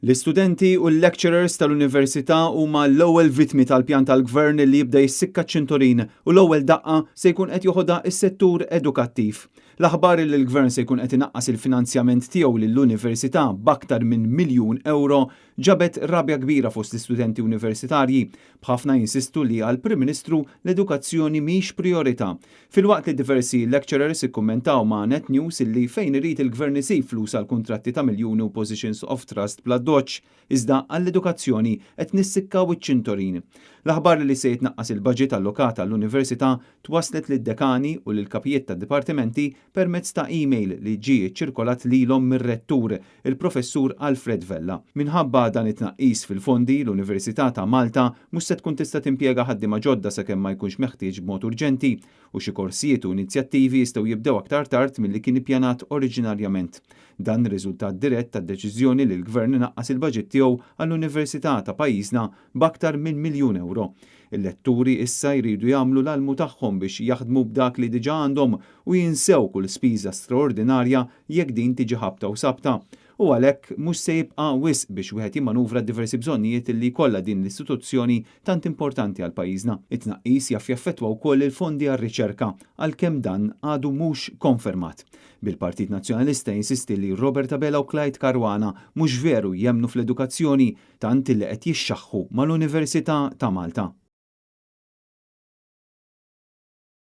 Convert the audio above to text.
L-istudenti u l-lecturers tal-Università huma l-ewwel vittmi tal-pjan tal-Gvern li jibda jissikka ċ-ċintorin u l-ewwel daqqa se jkun qed joħodha s-settur edukattiv. L-aħbar li l-Gvern se jkun qed inaqqas il-finanzjament tiegħu lill-Università b'aktar minn miljun ewro ġabet rabja kbira fost l-istudenti universitarji, b'ħafna jinsistu li għall-Prim Ministru l-edukazzjoni mhix prijorità. Filwaqt li diversi lecturers ikkummentaw ma' Net News illi fejn irid il-Gvern isib flus għal kuntratti ta' miljuni u positions of trust bl-addoċċ, iżda għall-edukazzjoni qed nissikkaw iċ-ċintorin. L-aħbar li se jitnaqqas il-budget allokat għall-Università twasslet lid-dekani u lill-kapijiet tad-dipartimenti permezz ta' email li ġie ċċirkolat lilhom mir-Rettur, il-Professur Alfred Vella. Minħabba dan it-tnaqqis fil-fondi, l-Università ta' Malta mhux se tkun tista' timpjega ħaddiema ġodda sakemm ma jkunx meħtieġ b'mod urġenti, u xi korsijiet u inizjattivi jistgħu jibdew aktar tard milli kien ippjanat oriġinarjament. Dan riżultat dirett tad-deċiżjoni li l-Gvern inaqqas il-baġit tiegħu għall-Università ta' pajjiżna b'aktar minn miljun ewro. Il-letturi issa jridu jagħmlu l-almu tagħhom biex jaħdmu b'dak li diġà għandhom u jinsew kull spiża straordinarja jekk din tiġi ħabta u sabta u għalhekk mhux se jibqa' wisq biex wieħed jimmanuvra d-diversi bżonnijiet li jkollha din l-istituzzjoni tant importanti għal pajjiżna. It-tnaqqis jaf jaffettwa wkoll il-fondi għar-riċerka, għalkemm dan għadu mhux konfermat. Bil-Partit Nazzjonalista jinsisti li Robert Abela u Clyde Caruana mhux veru jemmnu fl-edukazzjoni tant li qed jixxaħħu mal-Università ta' Malta.